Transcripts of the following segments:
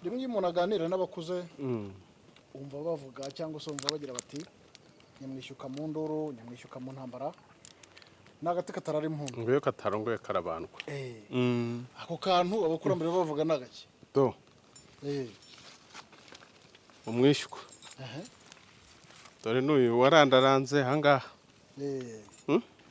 Rimwe iyo umuntu aganira n'abakuze, wumva bavuga cyangwa se wumva bagira bati: "Nyamwishyuka mu nduru, nyamwishyuka mu ntambara, ni agati katarara impundu." Ngo iyo katarongoye karabandwa. Ako kantu abakurambere bavuga ni agaki? Do. Umwishywa. Dore n'uyu warandaranze ahangaha.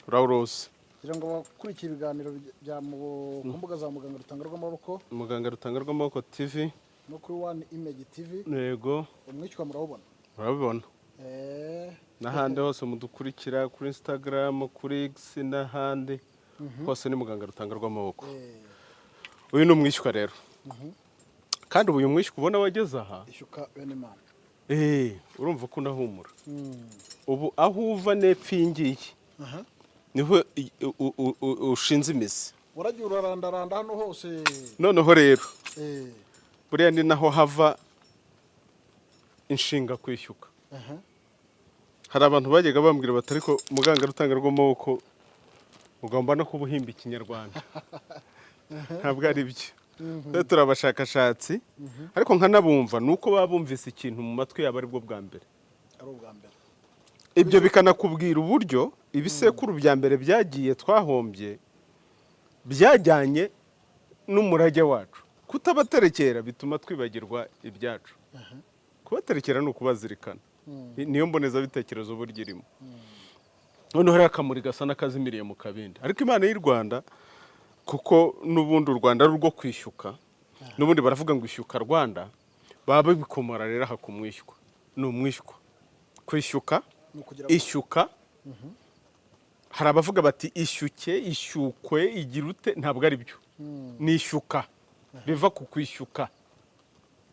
Urawuruzi. Kugira ngo abakurikiye ibiganiro bya ku mbuga za Muganga Rutanga rw'Amaboko, Muganga Rutanga rw'Amaboko TV, no kuri One Image TV, Yego. umwishywa murawubona. Urabibona. N'ahandi hose mudukurikira, kuri Instagram, kuri X n'ahandi hose, ni Muganga Rutanga rw'Amaboko. Uyu ni umwishywa rero, kandi ubu uyu mwishywa ubona wageze aha, Ishyuka bene Imana. Urumva ko unahumura. Ubu aho uva n'epfo iyi ngiyi niho ushinze imizi. Waragiye urarandaranda hano hose. Noneho rero, buriya ni naho hava inshinga kwishyuka. Hari abantu bajyaga bambwira bati: "Ariko Muganga Rutanga rw'Amaboko, ugomba no kuba uhimba Ikinyarwanda." Ntabwo ari byo. Rero turi abashakashatsi, ariko nkanabumva ni uko baba bumvise ikintu mu matwi yabo aribwo bwa mbere. Ari ubwa mbere. Ibyo bikanakubwira uburyo ibisekuru bya mbere byagiye twahombye byajyanye n'umurage wacu. Kutabaterekera bituma twibagirwa ibyacu. Kubaterekera ni ukubazirikana. Niyo mbonezabitekerezo burya irimo. Noneho rero akamuri gasa n'akazimiriye mu kabindi, ariko Imana y'u Rwanda, kuko n'ubundi u Rwanda ari urwo kwishyuka, n'ubundi baravuga ngo "Ishyuka Rwanda", baba babikomora rero aha ku mwishywa. Ni umwishywa kwishyuka. Ni ukugira Ishyuka, hari abavuga bati "ishyuke", "ishyukwe", "igira ute". Ntabwo ari byo, ni ishyuka, biva ku kwishyuka,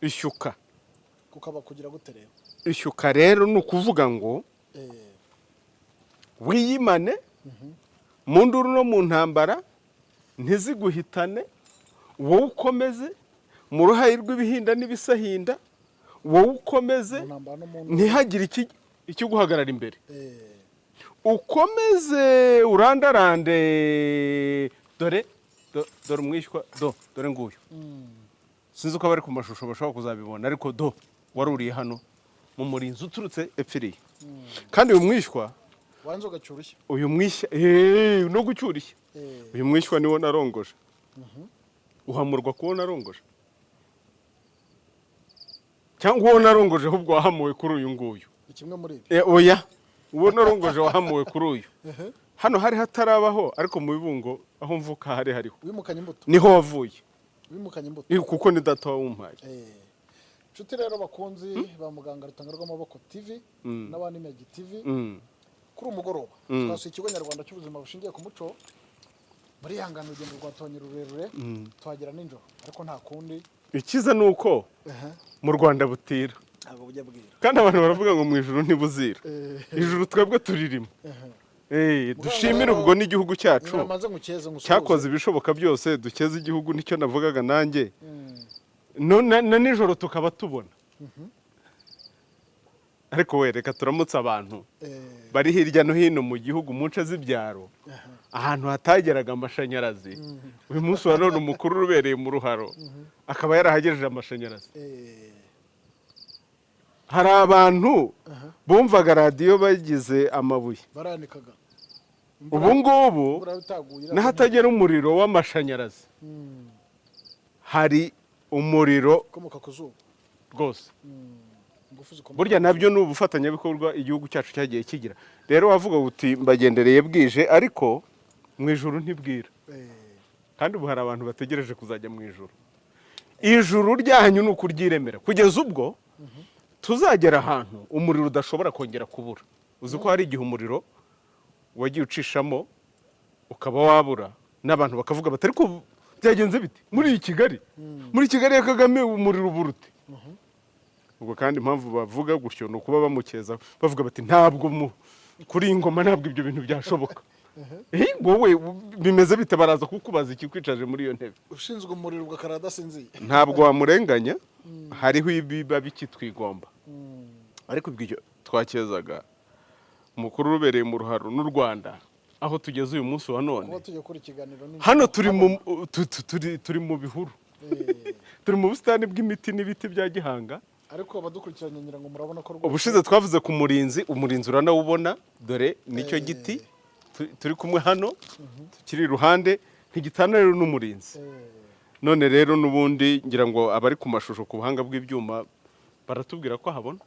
ishyuka. Kukaba kugira gute rero? Ishyuka rero ni ukuvuga ngo wiyimane mu nduru no mu ntambara, ntiziguhitane, wowe ukomeze mu ruhayi rw'ibihinda n'ibisahinda, wowe ukomeze, mu ntambara no mu ntihagire ikiguhagarara imbere, ukomeze urandarande. Dore dore umwishywa, do dore nguyu. Sinzi uko abari ku mashusho bashobora kuzabibona, ariko do waruriye hano mu murinzi uturutse epfiriye. Kandi uyu mwishywa, Waranze ugacyura ushya. Uyu mwishywa, no gucyura ishya. Uyu mwishywa niwo narongoje. Uhamurwa kuwo narongoje, cyangwa uwo narongoje ahubwo wahamuwe kuri uyu nguyu? Ni kimwe muri ibyo. Oya, uwo narongoje wahamuwe kuri uyu. Hano hari hatarabaho, ariko mu Bibungo aho mvuka hari hariho. Wimukanye imbuto. Niho wavuye. Wimukanye imbuto. Kuko ni data wawumpaye. Inshuti rero bakunzi ba Muganga Rutanga rw'Amaboko TV n'abandi Image TV, kuri uyu mugoroba twasuye Ikigo Nyarwanda cy'Ubuzima Bushingiye ku Muco. Murihangana, urugendo rwatubanye rurerure, tuhagera nijoro, ariko nta kundi. Ikiza ni uko mu Rwanda butira. Ntabwo bujya bwira. Kandi abantu baravuga ngo mu ijuru ntibuzira. Ijuru twebwe turirimo. Dushimire ubwo n'igihugu cyacu Nyuma ngukeze, ngusuhuze. cyakoze ibishoboka byose. Dukeze igihugu, nicyo navugaga nanjye. No, na nijoro tukaba tubona. Ariko we reka turamutse abantu bari hirya no hino mu gihugu, mu nce z'ibyaro, ahantu hatageraga amashanyarazi. Uyu munsi wa none umukuru ubereye mu ruharo akaba yarahagejeje amashanyarazi. Hari abantu bumvaga radiyo bagize amabuye. Baranikaga. Ubu ngubu Imvura itaguye. n'ahatagera umuriro w'amashanyarazi hari umuriro ukomoka ku zuba. Rwose. Ingufu zikomoka Burya nabyo ni ubufatanyabikorwa igihugu cyacu cyagiye kigira. Rero wavuga uti mbagendereye bwije, ariko mu ijuru ntibwira. Kandi ubu hari abantu bategereje kuzajya mu ijuru. Ijuru ryanyu ni ukuryiremera kugeza ubwo tuzagera ahantu umuriro udashobora kongera kubura. Uzi ko hari igihe umuriro wagiye ucishamo ukaba wabura, n'abantu bakavuga bati: "Ariko byagenze bite muri iyi Kigali, muri Kigali ya Kagame, umuriro ubura ute?" Ubwo kandi impamvu bavuga gutyo ni ukuba bamukeza, bavuga bati: "Ntabwo kuri iyi ngoma ntabwo ibyo bintu byashoboka." Wowe bimeze bite? Baraza kukubaza ikikwicaje muri iyo ntebe. Ushinzwe umuriro ubwo akara adasinziye. Ntabwo wamurenganya, hariho ibiba bikitwigomba. Ariko ubwo icyo twakezaga umukuru urubereye mu ruharo n'u Rwanda aho tugeze uyu munsi wa none. Kuba tujya gukora ikiganiro nijoro. Hano turi mu tu- tu- turi turi mu bihuru. Turi mu busitani bw'imiti n'ibiti bya gihanga. Ariko abadukurikiranye, ngira ngo murabona ko rwose Ubushize twavuze ku murinzi. Umurinzi uranawubona, dore nicyo giti turi kumwe hano, tukiri iruhande, ntigitana rero n'umurinzi. None rero n'ubundi ngira ngo abari ku mashusho, ku buhanga bw'ibyuma, baratubwira ko habona.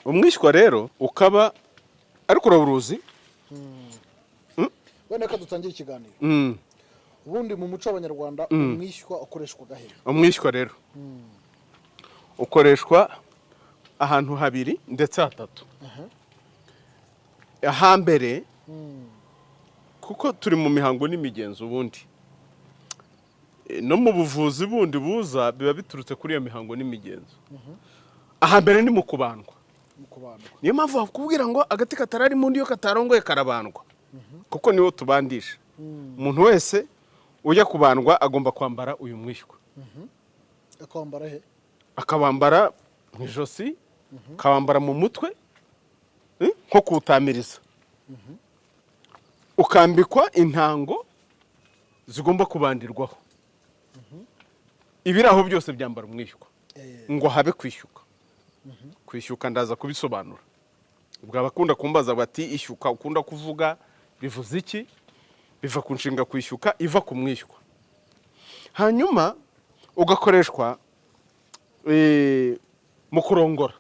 Umwishywa rero ukaba, ariko urawuruzi. Wenda reka dutangire ikiganiro. Ubundi mu muco w'Abanyarwanda umwishywa ukoreshwa gahe? Umwishywa rero ukoreshwa ahantu habiri, ndetse hatatu. Ahambere, kuko turi mu mihango n'imigenzo, ubundi no mu buvuzi bundi buza biba biturutse kuri iyo mihango n'imigenzo. Ahambere ni mu kubandwa. Mu kubandwa. Niyo mpamvu bakubwira ngo agati katarari mu ndi iyo katarongoye karabandwa, kuko niwo tubandisha. Umuntu wese ujya kubandwa agomba kwambara uyu mwishywa. Akambara he? Akawambara mu ijosi, akawambara mu mutwe, nko kuwutamiriza, ukambikwa intango zigomba kubandirwaho. Ibiri aho byose byambara umwishywa ngo habe kwishyuka. Kwishyuka ndaza kubisobanura. Ubwo abakunda kumbaza bati: "Ishyuka ukunda kuvuga bivuze iki?" Biva ku nshinga kwishyuka, iva ku mwishywa. Hanyuma ugakoreshwa mu kurongora.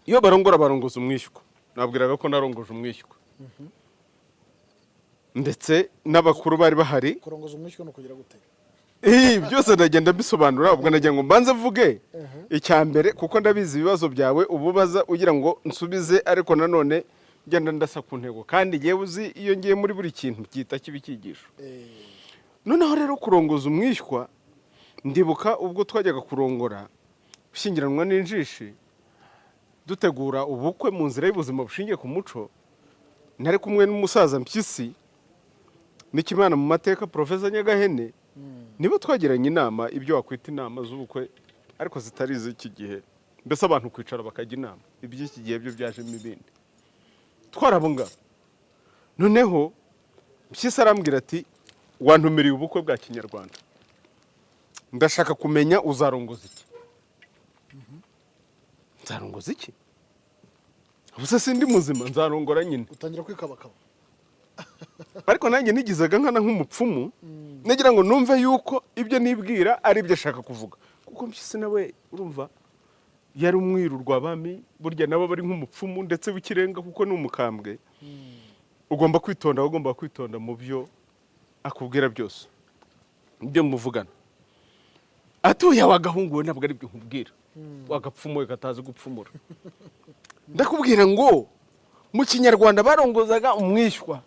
Iyo barongora barongoza umwishywa. Nabwiraga ko narongoje umwishywa, ndetse n'abakuru bari bahari. Kurongoza umwishywa ni ukugira gute? Byose ndagenda mbisobanura. Ubwo nagira ngo mbanze mvuge icya mbere, kuko ndabizi ibibazo byawe uba ubaza ugira ngo nsubize, ariko nanone ngenda ndasa ku ntego, kandi yewe uzi iyo ngiye muri buri kintu gihita kiba icyigisho. Noneho rero kurongoza umwishywa, ndibuka ubwo twajyaga kurongora, gushyingiranwa n'injishi, dutegura ubukwe mu nzira y'ubuzima bushingiye ku muco, nari kumwe n'umusaza Mpyisi n'Ikimana mu mateka, Profesa Nyagahene. Nibo twagiranye inama, ibyo wakwita inama z'ubukwe, ariko zitari iz'iki gihe. Mbese abantu kwicara bakajya inama, iby'iki gihe byo byajemo ibindi. Twarabo ngabo. Noneho Mpyisi arambwira ati: "Wantumiriye ubukwe bwa kinyarwanda, ndashaka kumenya uzarongoza iki." Nzarongoza iki? Ubuse sindi muzima? Nzarongora nyine. Utangira kwikabakaba. Ariko nanjye nigizaga nkana nk'umupfumu, nagira ngo numve yuko ibyo nibwira ari ibyo ashaka kuvuga, kuko Mpyisi nawe urumva yari umwiru rwabami, burya nabo bari nk'umupfumu ndetse w'ikirenga, kuko ni umukambwe. Ugomba kwitonda, ugomba kwitonda mu byo akubwira byose, ibyo muvugana. Atuye wagahungu we, ntabwo ari byo nkubwira, wagapfumuye katazi gupfumura. Ndakubwira ngo mu kinyarwanda barongozaga umwishywa.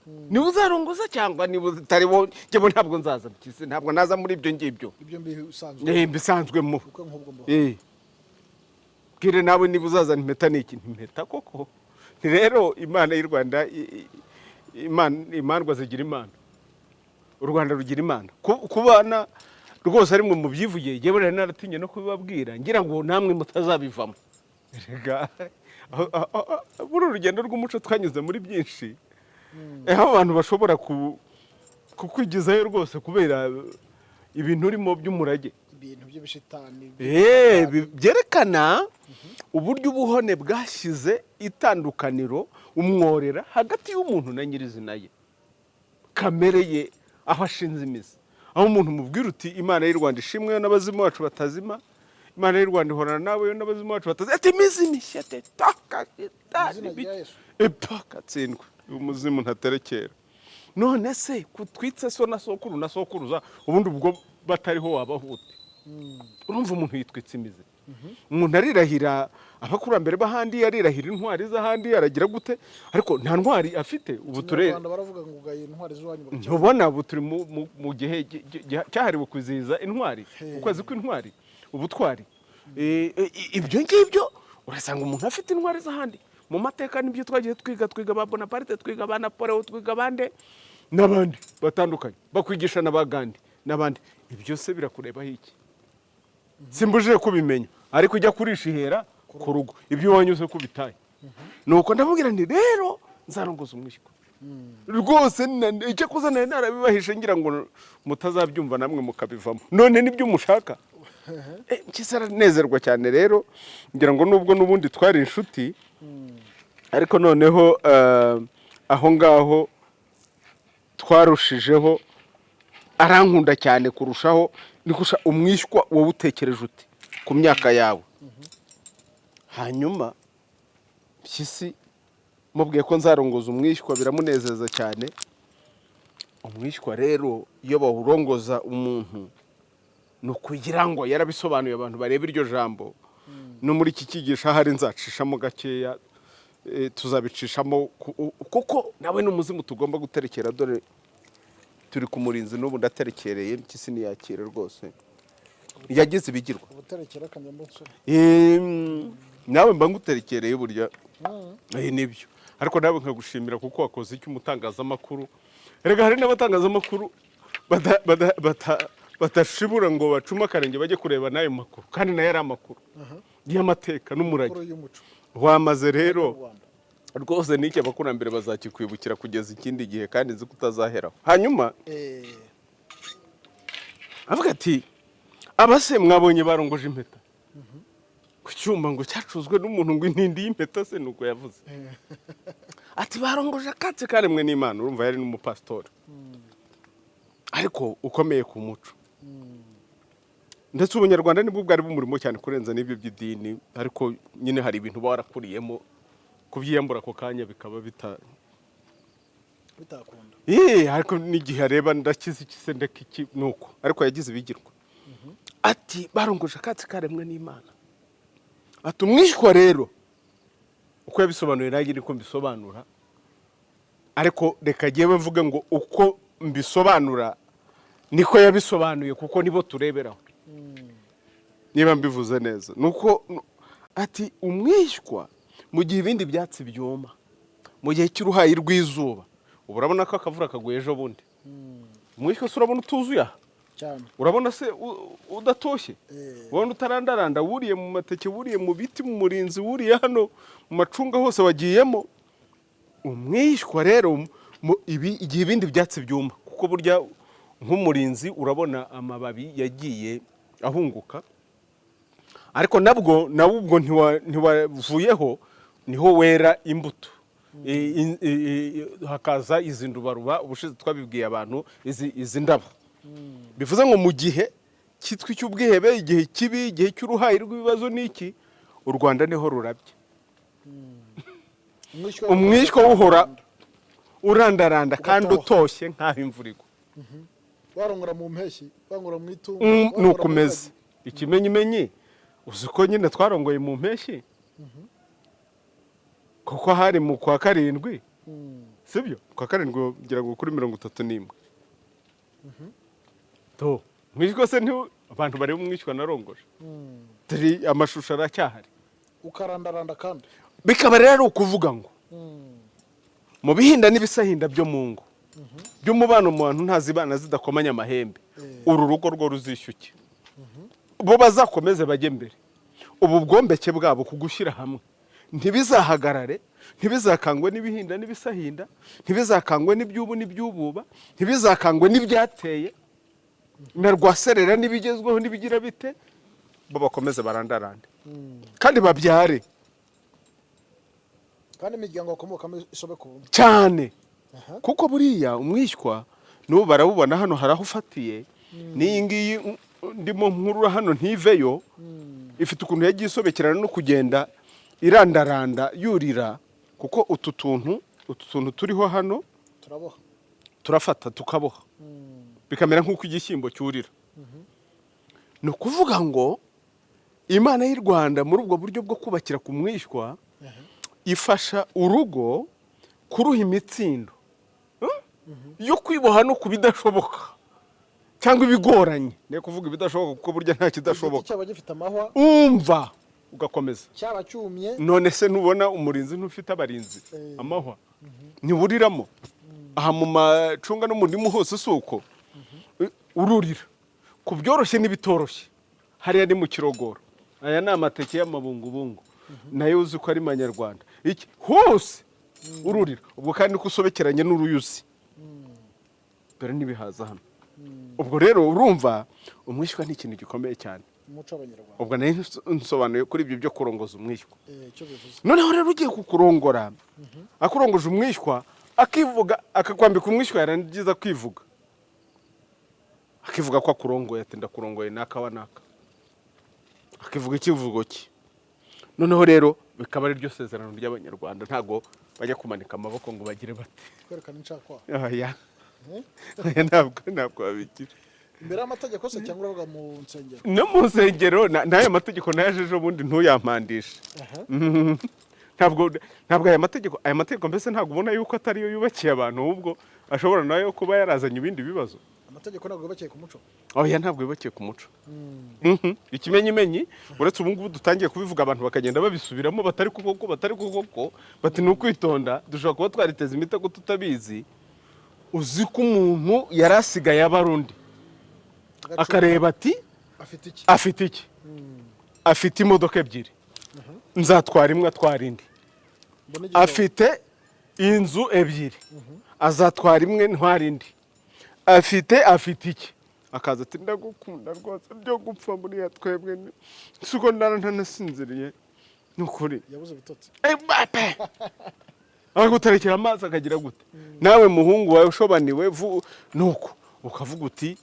Niba uzarongoza cyangwa niba utari wo, njyewe ntabwo nzaza. Mpyisi, ntabwo naza muri ibyo ngibyo. Ibyo mbisanzwe. Mbisanzwemo. Ubukwe nk'ubwo mbaho. Bwire nawe niba uzazana impeta. Ni iki? Impeta koko? Ni rero Imana y'u Rwanda, imandwa zigira Imana, u Rwanda rugira Imana. Kubana rwose ari mwe mubyivugiye, yewe nari naratinye no kubibabwira, ngira ngo namwe mutazabivamo. Erega muri uru rugendo rw'umuco twanyuze muri byinshi, aho abantu bashobora kukwigizayo rwose kubera ibintu urimo by'umurage. Ibintu by'ibishitani. Byerekana uburyo ubuhone bwashyize itandukaniro, umworera hagati y'umuntu na nyirizina ye, kamere ye, aho ashinze imizi. Aho umuntu umubwira uti: "Imana y'u Rwanda ishimwe yo n'abazimu bacu batazima, Imana y'u Rwanda ihorana nawe yo n'abazimu bacu batazima," ati: "Imizi mishya te taka shitani." Mu izina rya Yesu. Epaka tsindwa umuzimu ntaterekera. None se kutwitse so na sokuru na sokuruza, ubundi ubwo batariho wabaho ute? Urumva umuntu yitwitse imizi. Umuntu arirahira abakurambere b'ahandi, arirahira intwari z'ahandi, aragira gute, ariko nta ntwari afite. Ubu turere Kinyarwanda baravuga ngo ugaye intwari z'iwanyu bagaca. Ntubona ubu turi mu gihe cyahariwe kwizihiza intwari, ukwezi kw'intwari, ubutwari. Ibyo ngibyo urasanga umuntu afite intwari z'ahandi mu mateka. Nibyo twagiye twiga, twiga ba Bonaparte, twiga ba Napoleon, twiga bande n'abandi batandukanye, bakwigisha na ba Gandhi n'abandi. Ibyo se birakurebaho iki? Simbujije kubimenya, ariko ujya kurisha ihera ku rugo, ibyo wanyuze kubitaye. Nuko ndamubwira nti: "Rero nzarongoza umwishywa." Rwose icyo kuza nari narabibahishe ngira ngo mutazabyumva namwe mukabivamo, none nibyo mushaka. Mpyisi aranezerwa cyane rero, ngira ngo nubwo n'ubundi twari inshuti, ariko noneho aho ngaho twarushijeho, arankunda cyane kurushaho. Ni kusha umwishywa wowe utekereje uti ku myaka yawe? Hanyuma Mpyisi mubwiye ko nzarongoza umwishywa, biramunezeza cyane. Umwishywa rero iyo bawurongoza umuntu ni ukugira ngo, yarabisobanuye, abantu barebe iryo jambo no muri iki cyigisho ahari nzacishamo gakeya, tuzabicishamo kuko nawe ni umuzimu tugomba guterekera. Dore turi ku murinzi n'ubu ndaterekereye. Mpyisi ntiyakire rwose, yagize ibigirwa. Ubuterekera akanjyamo nsoro. Nawe mba nguterekereye burya. Nibyo, ariko nawe nkagushimira kuko wakoze icyo umutangazamakuru. Erega hari n'abatangazamakuru badashibura ngo bacume akarenge bajye kureba n'ayo makuru, kandi nayo ari amakuru y'amateka n'umurage Amakuru y'umuco wamaze rero w'u Rwanda. Rwose n'iki abakurambere bazakikwibukira kugeza ikindi gihe, kandi nzi ko utazaheraho. Hanyuma avuga ati: "Abase mwabonye barongoje impeta ku cyuma ngo cyacuzwe n'umuntu, ngo intindi y'impeta se." Nuko yavuze ati: "Barongoje akatsi karemwe n'Imana." Urumva yari n'umupasitori ariko ukomeye ku muco, ndetse ubunyarwanda nibwo bwari bumurimo cyane kurenza n'ibyo by'idini, ariko nyine hari ibintu uba warakuriyemo, kubyiyambura ako kanya bikaba bita Bitakunda. Ariko n'igihe areba ndakize iki se, ndeka iki, nuko ariko yagize ibigirwa. Ati: "Barongoje akatsi karemwe n'Imana." Ati: "Umwishywa rero," uko yabisobanuye nanjye niko mbisobanura, ariko reka jyewe mvuge ngo uko mbisobanura niko yabisobanuye, kuko nibo tureberaho niba mbivuze neza. Nuko ati: "Umwishywa mu gihe ibindi byatsi byuma, mu gihe cy'uruhayi rw'izuba," ubu urabona ko akavura kaguye ejo bundi, umwishywa se urabona utuzuye aha? Cyane. Urabona se udatoshye? Ubona utarandaranda, wuriye mu mateke, wuriye mu biti, mu murinzi, wuriye hano mu macunga, hose wagiyemo. Umwishywa rero ibi igihe ibindi byatsi byuma, kuko burya nk'umurinzi urabona amababi yagiye ahunguka, ariko nabwo nawe ubwo ntiwavuyeho, niho wera imbuto. Hakaza izi ndubaruba, ubushize twabibwiye abantu, izi ndabo. Bivuze ngo mu gihe cyitwa icy'ubwihebe, igihe kibi, igihe cy'uruhayi rw'ibibazo n'iki, u Rwanda niho rurabye. Umwishywa. Umwishywa wuhora urandaranda kandi Ugatoha. utoshye nk'aho imvura igwa. Warongora mu mpeshyi, warongora mu itumba, warongora Ni mu uko umeze. rugagi. Ikimenyimenyi, uzi ko nyine twarongoye mu mpeshyi, kuko hari mu kwa karindwi, sibyo? Kwa karindwi ngira ngo kuri 31. To mwishywa se abantu bareba umwishywa narongoje, dore amashusho aracyahari. Ukarandaranda kandi. Bikaba rero ari ukuvuga ngo mu bihinda n'ibisahinda byo mu ngo, by'umubano mu bantu, ntazibana zidakomanya amahembe, uru rugo rwo ruzishyuke, bo bazakomeze bajye mbere. Ubu bwombeke bwabo ku gushyira hamwe ntibizahagarare, ntibizakangwe n'ibihinda n'ibisahinda, ntibizakangwe n'ibyubu n'ibyububa, ntibizakangwe n'ibyateye na rwaserera n'ibigezweho n'ibigira bite. Bo bakomeze barandarande kandi babyare. Kandi imiryango bakomokamo isobe ku bumwe. Cyane. Aha. Kuko buriya umwishywa n'ubu barawubona hano, hari aho ufatiye n'iyi ngiyi ndimo nkurura hano ntiveyo, ifite ukuntu yagiye isobekerana no kugenda irandaranda yurira, kuko utu tuntu turiho hano Turaboha. Turafata tukaboha, bikamera nk'uko igishyimbo cyurira. Ni ukuvuga ngo Imana y'u Rwanda muri ubwo buryo bwo kubakira ku mwishywa ifasha urugo kuruha imitsindo yo kwiboha no ku bidashoboka cyangwa ibigoranye. Ni kuvuga ibidashoboka, kuko burya nta Igiti kidashoboka. cyaba gifite amahwa, Umva, ugakomeza. cyaba cyumye. None se ntubona umurinzi ntufite abarinzi amahwa ntiburiramo aha mu macunga no mu ndimu hose? Si uko ururira ku byoroshye n'ibitoroshye. Hariya ni mu Kirogoro, aya ni amateke y'amabungubungu nayo uzi ko ari manyarwanda, iki hose. Ururira ubwo kandi niko usobekeranye n'uruyuzi. Dore n'ibihaza hano. Ubwo rero urumva umwishywa ni ikintu gikomeye cyane. Umuco w'Abanyarwanda. Ubwo nari nsobanuye kuri ibyo byo kurongoza umwishywa. Icyo bivuze. Noneho rero ugiye kukurongora, akurongoje umwishywa, akivuga, akakwambika umwishywa, yarangiza kwivuga, akivuga ko akurongoye, ati: "Ndakurongoye naka wa naka", akivuga ikivugo cye. Noneho rero bikaba ari ryo sezerano ry'Abanyarwanda. Ntabwo bajya kumanika amaboko ngo bagire bati Kwerekana incakwaha. Oya. Oya, ntabwo babigira. Imbere y'amategeko se, cyangwa uravuga mu nsengero? No mu nsengero, n'aya mategeko nayaje ejo bundi, ntuyampandishe. Ntabwo aya mategeko mbese ntabwo ubona yuko atariyo yubakiye abantu, ahubwo ashobora nayo kuba yarazanye ibindi bibazo. Amategeko ntabwo yubakiye ku muco? Oya, ntabwo yubakiye ku muco. Ikimenyimenyi, uretse ubu ngubu dutangiye kubivuga, abantu bakagenda babisubiramo, batari koko, batari koko, bati ni ukwitonda, dushobora kuba twariteza imitego tutabizi. Uzi ko umuntu yari asigaye aba ari undi, akareba ati: Afite iki? Afite iki? Afite imodoka ebyiri, nzatwara imwe, atwara indi. Mbona igitabo. Afite inzu ebyiri, azatwara imwe, ntwara indi. Afite iki? Akaza ati: "Ndagukunda rwose byo gupfa, buriya twebwe si uko ndara ntanasinziriye, ni ukuri." Yabuze ibitotsi. Eh, bape! Akaguterekera amazi, akagira gute? Nawe muhungu wawe ushobaniwe nuko ukavuga uti: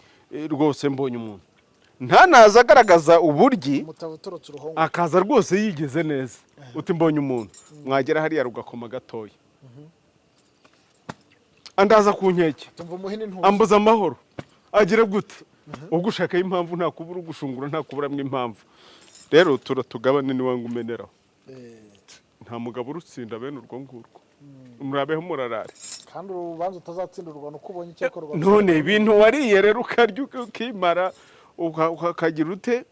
"Rwose mbonye umuntu." Ntanaza agaragaza uburyi. Umutabo utorotse uruhongo. Akaza rwose yigeze neza, uti: "Mbonye umuntu." Mwagera hariya rugakoma gatoya, andaza ku nkeke. Tumva umuhini ntuzi. Ambuza amahoro, agira gute? Ubwo ushakaho impamvu, nta kubura ugushungura, nta kuburamo impamvu. Rero tura tugabane niwanga umeneraho. Nta mugabo urutsinda bene urwo ngurwo, murabeho murarare. Kandi urubanza utazatsinda urwanda uko ubonye icyakorwa. None ibintu wariye rero, ukarya ukimara, ukagira ute?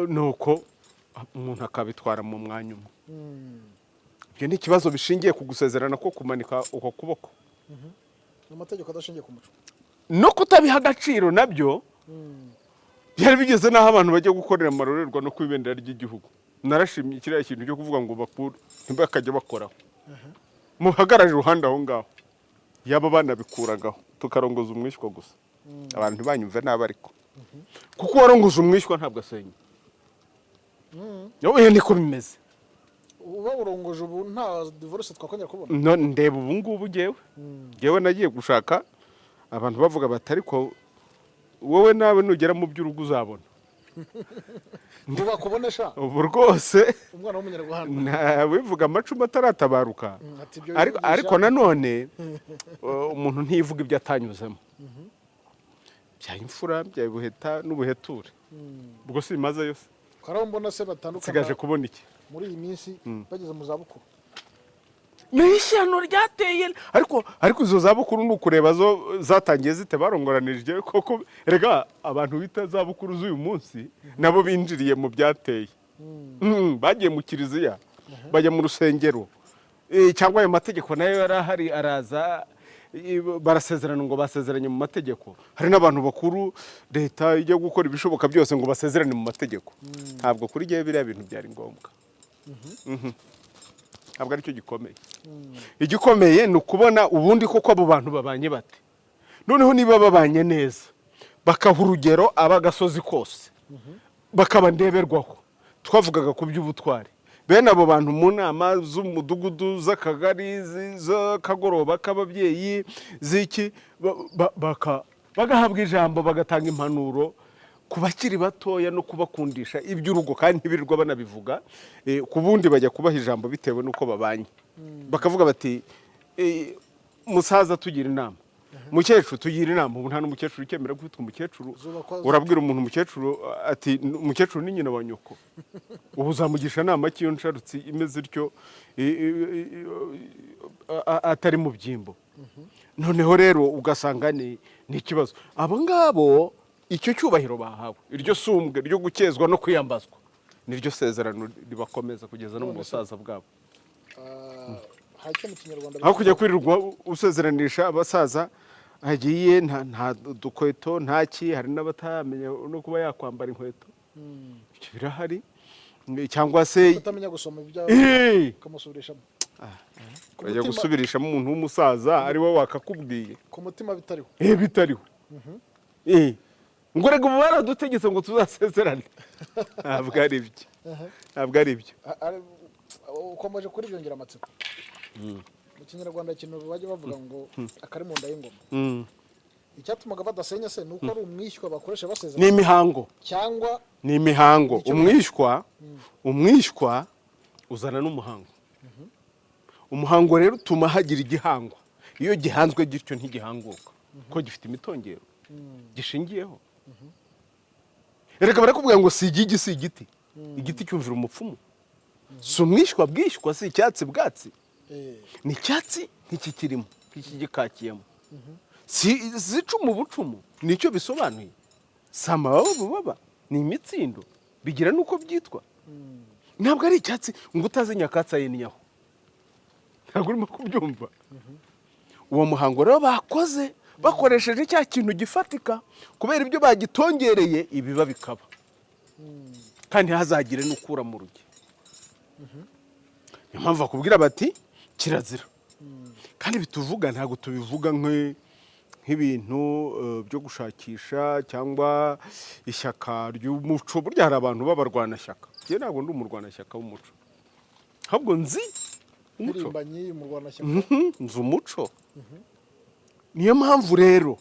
Nuko umuntu akabitwara mu mwanya umwe. Ibyo ni ikibazo bishingiye ku gusezerana ko kumanika uko kuboko. Amategeko adashingiye ku muco. No kutabiha agaciro nabyo byari bigeze n'aho abantu bajya gukorera amarorerwa no ku ibendera ry'igihugu. Narashimye kiriya kintu cyo kuvuga ngo bakure, ntibakajya bakoraho, muhagarare iruhande aho ngaho. Yaba banabikuragaho, tukarongoza umwishywa gusa. Abantu ntibanyumve nabi, ariko kuko uwarongoje umwishywa ntabwo asenya. Oya, niko bimeze. Uba urongoje ubu, nta divorce twakongera kubona. No, ndeba ubu ngubu jyewe nagiye gushaka, abantu bavuga bati: "Ariko wowe nawe nugera mu by'urugo uzabona." Ngo bakubonesha. Ubu rwose Umwana w'Umunyarwanda. Ntawivuga amacumu ataratabaruka. Ati ibyo Ariko wigisha. ariko nanone umuntu ntivuga ibyo atanyuzemo, bya imfura, bya buheta n'ubuheture. Ubwo simaze yose. Hari abo mbona se batandukana Nsigaje kubona iki? muri iyi minsi bageze mu zabukuru. Ni ishyano ryateye, ariko izo zabukuru ni ukureba zo zatangiye zite, barongoranije koko. Rega abantu bita zabukuru z'uyu munsi nabo binjiriye mu byateye. Bagiye mu kiliziya, bajya mu rusengero, cyangwa ayo mategeko nayo yari ahari, araza, barasezerana ngo basezeranye mu mategeko. Hari n'abantu bakuru leta ijya gukora ibishoboka byose ngo basezerane mu mategeko. Ntabwo kuri jyewe biriya bintu byari ngombwa. Ntabwo aricyo gikomeye. Igikomeye ni ukubona ubundi koko abo bantu babanye bate. Noneho niba babanye neza, bakaha urugero ab'agasozi kose, bakaba ndeberwaho, twavugaga ku by'ubutwari, bene abo bantu mu nama z'umudugudu, z'akagari, z'akagoroba k'ababyeyi, z'iki, bagahabwa ijambo, bagatanga impanuro ku bakiri batoya no kubakundisha iby'urugo, kandi ntibirirwa banabivuga. Ku bundi bajya kubaha ijambo bitewe n'uko babanye, bakavuga bati: "Musaza, tugira inama, mukecuru, tugira inama." Ubu nta n'umukecuru ukemera kwitwa umukecuru. Zubakwa. Urabwira umuntu umukecuru, ati: "Umukecuru ni nyina wa nyoko." Ubu uzamugisha inama ki iyo nsharutsi imeze ityo, atari mu byimbo? Noneho rero ugasanga ni ikibazo. Abo ngabo, icyo cyubahiro bahawe, iryo sumbwe ryo gukezwa no kwiyambazwa, niryo sezerano ribakomeza kugeza no mu busaza bwabo. Ah, hari icyo mu Kinyarwanda Aho kujya kwirirwa usezeranisha abasaza hagiye nta dukweto, nta ki, hari n'abatamenya no kuba yakwambara inkweto, ibyo birahari, cyangwa se kutamenya gusoma ibyo, ukamusubirishamo. Ku Bajya mutima- gusubirishamo umuntu w'umusaza ari we wakakubwiye. Ku mutima bitariho. Bitariho. Ngo rega ubu baradutegetse ngo tuzasezerane, ntabwo ari byo, ntabwo ari byo. Ukomeje kuri byongera amatsiko. Mu Kinyarwanda ikintu bajya bavuga ngo akari mu nda y'ingoma. Icyatumaga badasenya se ni uko ari umwishywa bakoresha Ni basezerana imihango. Cyangwa Ni imihango. Umwishywa uzana n'umuhango. Umuhango rero utuma hagira igihango. Iyo gihanzwe gityo ntigihanguka ko gifite imitongero gishingiyeho. Reka barakubwira ngo si igigi, si igiti, igiti cyumvira umupfumu. Si umwishywa bwishywa, si icyatsi bwatsi. Ni icyatsi nk'ikikirimo, nk'ikigikakiyemo, si icumu bucumu, nicyo bisobanuye. Si amababa bubaba, ni imitsindo, bigira n'uko byitwa. Ntabwo ari icyatsi ngo utazi nyakatsi ayinnyaho, ntabwo urimo kubyumva. Uwo muhango rero bakoze bakoresheje cya kintu gifatika, kubera ibyo bagitongereye, ibiba bikaba, kandi ntihazagire n'ukura mu rugi. Niyo mpamvu bakubwira bati kirazira. Kandi bituvuga, ntabwo tubivuga nk'ibintu byo gushakisha cyangwa ishyaka ry'umuco. Burya hari abantu b'abarwanashyaka. Njye ntabwo ndi umurwanashyaka w'umuco, ahubwo nzi umuco. Mpirimbanyi, umurwanashyaka. Nzi umuco. Niyo mpamvu rero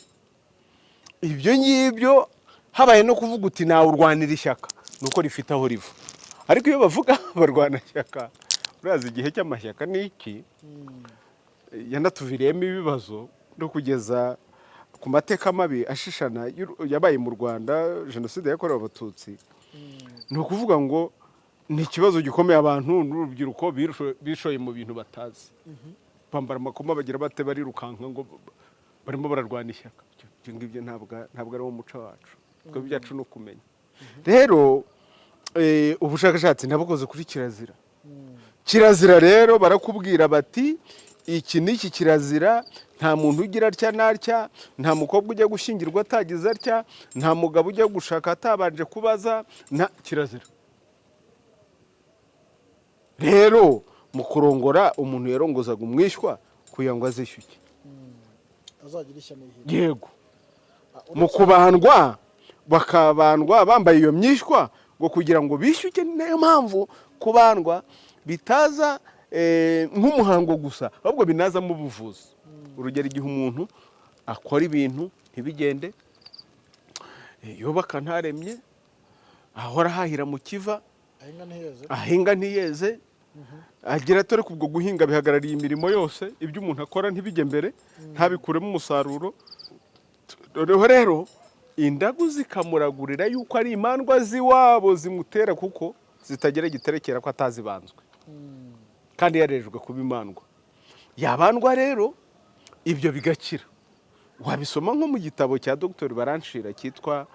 ibyo ngibyo habaye no kuvuga uti nawurwanira ishyaka, ni uko rifite aho riva. Ariko iyo bavuga abarwanashyaka, urazi igihe cy'amashyaka ni iki, yanatuviriyemo ibibazo no kugeza ku mateka mabi ashishana yabaye mu Rwanda, Jenoside yakorewe Abatutsi. Ni ukuvuga ngo ni ikibazo gikomeye. Abantu n'urubyiruko bishoye mu bintu batazi, bambara amakoma, bagira bate, barirukanka ngo barimo bararwana ishyaka. Ibyo ngibyo ntabwo ari wo muco wacu. Twe ibyacu ni ukumenya. Rero ubushakashatsi nabukoze kuri kirazira. Kirazira rero barakubwira bati iki n'iki kirazira, nta muntu ugira atya n'atya, nta mukobwa ujya gushyingirwa atagize atya, nta mugabo ujya gushaka atabanje kubaza, nta kirazira. Rero mu kurongora, umuntu yarongozaga umwishywa kugira ngo azishyuke. Azagira ishya n'ihirwe. Yego. Mu kubandwa, bakabandwa bambaye iyo myishywa ngo kugira ngo bishyuke. Ni nayo mpamvu kubandwa bitaza nk'umuhango gusa, ahubwo binazamo ubuvuzi. Urugero, igihe umuntu akora ibintu ntibigende, yubaka ntaremye, ahora ahahira mu kiva, ahinga ntiheze, ahinga ntiyeze, agira atore. Kubwo guhinga bihagarariye imirimo yose, ibyo umuntu akora ntibijye mbere, ntabikuremo umusaruro. Noneho rero indagu zikamuragurira yuko ari imandwa z'iwabo zimutera, kuko zitagira giterekera ko atazibanzwe kandi yarejwe kuba imandwa. Yabandwa rero ibyo bigakira. Wabisoma nko mu gitabo cya Dr Baranshira cyitwa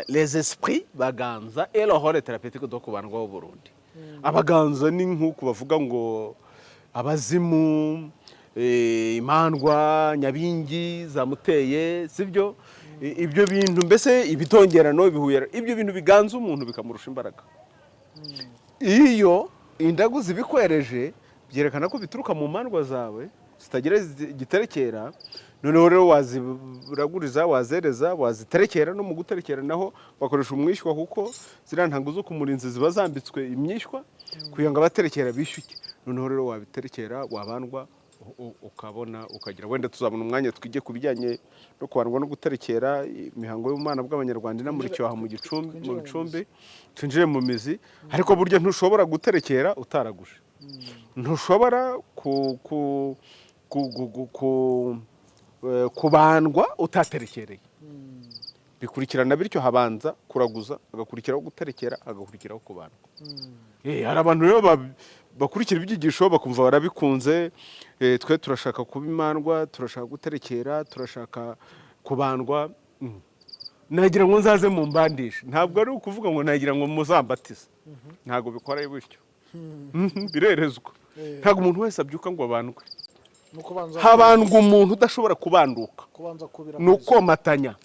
Les Esprits Baganza et le rôle thérapeutique do kubandwa w'u Burundi. Abaganza ni nk'uku bavuga ngo abazimu, imandwa, nyabingi zamuteye, sibyo? Ibyo bintu mbese, ibitongerano, ibihuyero, ibyo bintu biganza umuntu bikamurusha imbaraga. Iyo indagu zibikwereje, byerekana ko bituruka mu mandwa zawe zitagira giterekera. Noneho rero waziraguriza, wazereza, waziterekera. No mu guterekera naho bakoresha umwishywa, kuko ziriya ntango zo ku murinzi ziba zambitswe imyishywa kugira ngo abaterekera bishyuke. Noneho rero wabiterekera, wabandwa, ukabona ukagira. Wenda tuzabona umwanya twige ku bijyanye no kubandwa no guterekera, imihango y'ubumana bw'Abanyarwanda inamurikiwe aha mu gicumbi, mu Twinjire mu bicumbi. Twinjire mu mizi. Ariko burya ntushobora guterekera utaraguje, ntushobora kubandwa utaterekereye. Bikurikirana bityo: habanza kuraguza, hagakurikiraho guterekera, hagakurikiraho kubandwa. Hari abantu rero bakurikira ibyigisho bakumva barabikunze. Twe turashaka kuba imandwa, turashaka guterekera, turashaka kubandwa. Nagira ngo nzaze mumbandishe. Ntabwo ari ukuvuga ngo nagira ngo muzambatize, ntabwo bikora bityo. Birerezwa. Ntabwo umuntu wese abyuka ngo abandwe. Ni ukubanza Habandwa umuntu udashobora kubanduka. Kubanza kubira. Ni ukomatanya.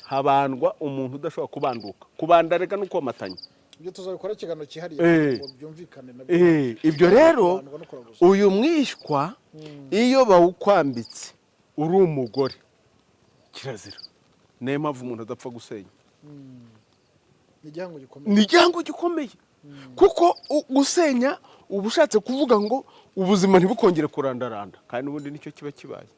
Habandwa umuntu udashobora kubanduka. Kubanda reka ni ukomatanya. Ibyo tuzabikora ikiganiro cyihariye ngo byumvikane nabyo. Ibyo rero, Abantu no kuraguza. uyu mwishywa iyo bawukwambitse uri umugore kirazira. Niyo mpamvu umuntu adapfa gusenya. Ni igihango gikomeye. Ni igihango gikomeye, kuko gusenya uba ushatse kuvuga ngo ubuzima ntibukongere kurandaranda, kandi n'ubundi nicyo kiba kibaye.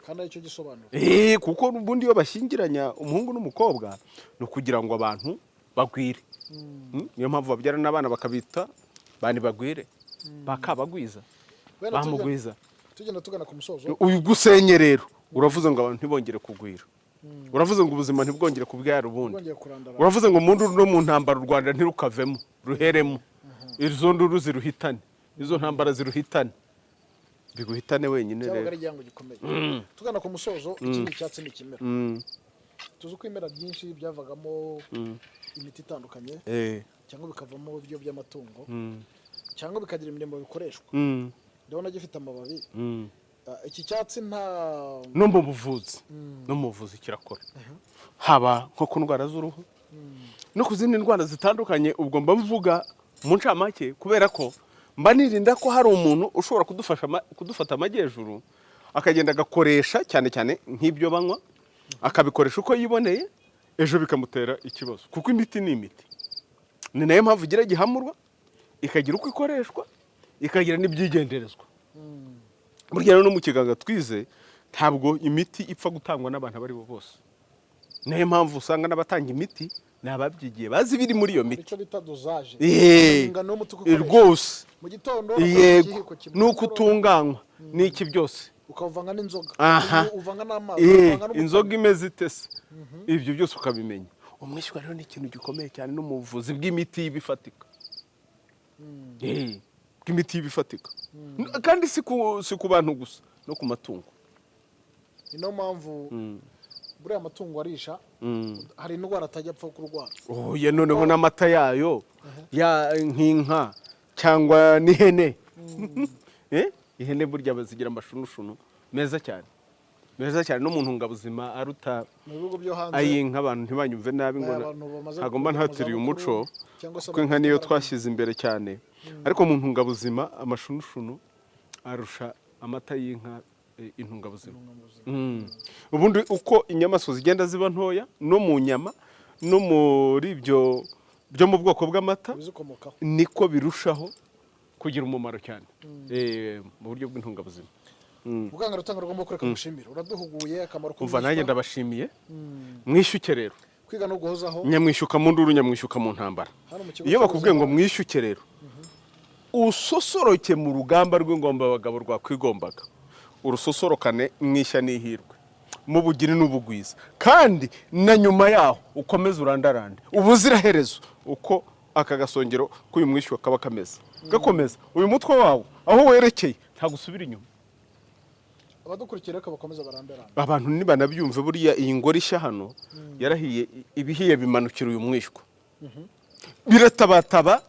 Kandi aricyo gisobanuro. Kuko n'ubundi iyo bashyingiranya umuhungu n'umukobwa ni ukugira ngo abantu bagwire. Niyo mpamvu babyara n'abana bakabita bani bagwire, bakabagwiza. Wenda Bamugwiza. Tugenda tugana ku musozo. Uyu gusenye rero uravuze ngo abantu ntibongere kugwira, uravuze ngo ubuzima ntibwongere kubyara ubundi. Bwongeye kurandara. Uravuze ngo mu nduru no mu ntambara u Rwanda ntirukavemo, ruheremo izo nduru ziruhitane, izo ntambara ziruhitane, biguhitane wenyine. Cyabaga Rero ari igihango gikomeye. Tugana ku musozo, ikindi cyatsi ni ikimera. Tuzi ko ibimera byinshi byavagamo imiti itandukanye, cyangwa bikavamo ibiryo by'amatungo, cyangwa bikagira imirimo bikoreshwa. Ndabona gifite amababi. Iki cyatsi nta No mu buvuzi kirakora, haba nko ku ndwara z'uruhu no ku zindi ndwara zitandukanye. Ubwo mba mvuga mu ncamake kubera ko mba nirinda ko hari umuntu ushobora kudufata amajyejuru, akagenda agakoresha cyane cyane nk'ibyo banywa, akabikoresha uko yiboneye, ejo bikamutera ikibazo, kuko imiti ni imiti. Ni nayo mpamvu igira gihamurwa, ikagira uko ikoreshwa, ikagira n'ibyigenderezwa. Burya rero no mu kiganga twize, ntabwo imiti ipfa gutangwa n'abantu abo ari bo bose. Niyo mpamvu usanga n'abatanga imiti ni ababyigiye, bazi ibiri muri iyo miti. Icyo bita dosage, ingano y'umuti uko ukoreshwa. Rwose. Mu gitondo Yego. ikiyiko kimwe, Nuko utunganywa n'iki byose. Ukawuvanga n'inzoga, uvanga n'amazi, uvanga n'umutobe. Inzoga imeze ite se? Ibyo byose ukabimenya. Umwishywa rero ni ikintu gikomeye cyane no mu buvuzi bw'imiti y'ibifatika. Bw'imiti y'ibifatika, kandi si ku bantu gusa, no ku matungo. Ni nayo mpamvu buriya amatungo arisha, hari indwara atajya apfa kurwara. Oya, noneho n'amata yayo ya nk'inka cyangwa n'ihene. Ihene burya bazigira amashunushunu meza cyane, meza cyane no mu ntungabuzima aruta mu bihugu byo hanze. Ay'inka. Abantu ntibanyumve nabi ngo abantu bamaze ntabwo mba kugera mu ntatiriye zabukuru, umuco, cyangwa se kuko inka niyo abafite twashyize imbere cyane, ariko mu ntungabuzima amashunushunu arusha amata y'inka intungabuzima. Ubundi uko inyamaswa zigenda ziba ntoya, no mu nyama no muri ibyo byo mu bwoko bw'amata, ibizikomokaho, niko birushaho kugira umumaro cyane mu buryo bw'intungabuzima. Muganga Rutanga rugomba kureka gushimira, uraduhuguye akamaro Umva, nanjye k'umwishywa. Ndabashimiye. Mwishyuke rero. Kwiga no guhozaho. Nyamwishyuka mu nduru, nyamwishyuka mu ntambara. Hano mu kigo Iyo bakubwiye ngo cy'ubuzima. mwishyuke rero, usosoroke mu rugamba rw'ingombabagabo rwakwigombaga, urusosorokane mwishya n'ihirwe, mu bugiri n'ubugwiza, kandi na nyuma yaho ukomeze urandarande ubuziraherezo. Uko aka gasongero k'uyu mwishywa kaba kameze, gakomeza uyu mutwe wawo aho werekeye, ntabwo usubira inyuma. Abadukurikira reka bakomeza barandarande. Abantu nibanabyumve, buriya iyi ngoro ishya hano yarahiye, ibihiye bimanukira uyu mwishywa, biratabataba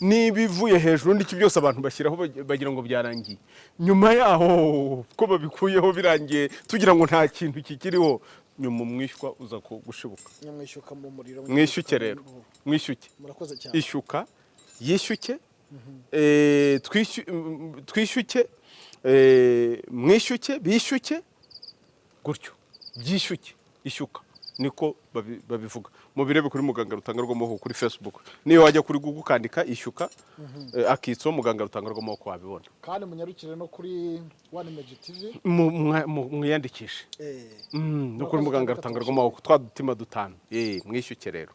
n'ibivuye hejuru n'iki byose abantu bashyiraho, bagira ngo byarangiye. Nyuma yaho ko babikuyeho birangiye, tugira ngo nta kintu kikiriho, nyuma umwishywa uza gushibuka. Nyamwishyuka mu muriro. Mwishyuke rero, mwishyuke. Murakoze cyane. Ishyuka, yishyuke, twishyuke, mwishyuke, bishyuke, gutyo byishyuke. Ishyuka niko babivuga. Mubirebe kuri Muganga Rutanga rw'Amaboko kuri Facebook. Niyo wajya kuri Google ukandika ishyuka, akitso Muganga Rutanga rw'Amaboko, wabibona. Kandi munyarukire no kuri One Image TV. Mwiyandikishe. No kuri Muganga Rutanga rw'Amaboko, twa dutima dutanu. Mwishyuke rero.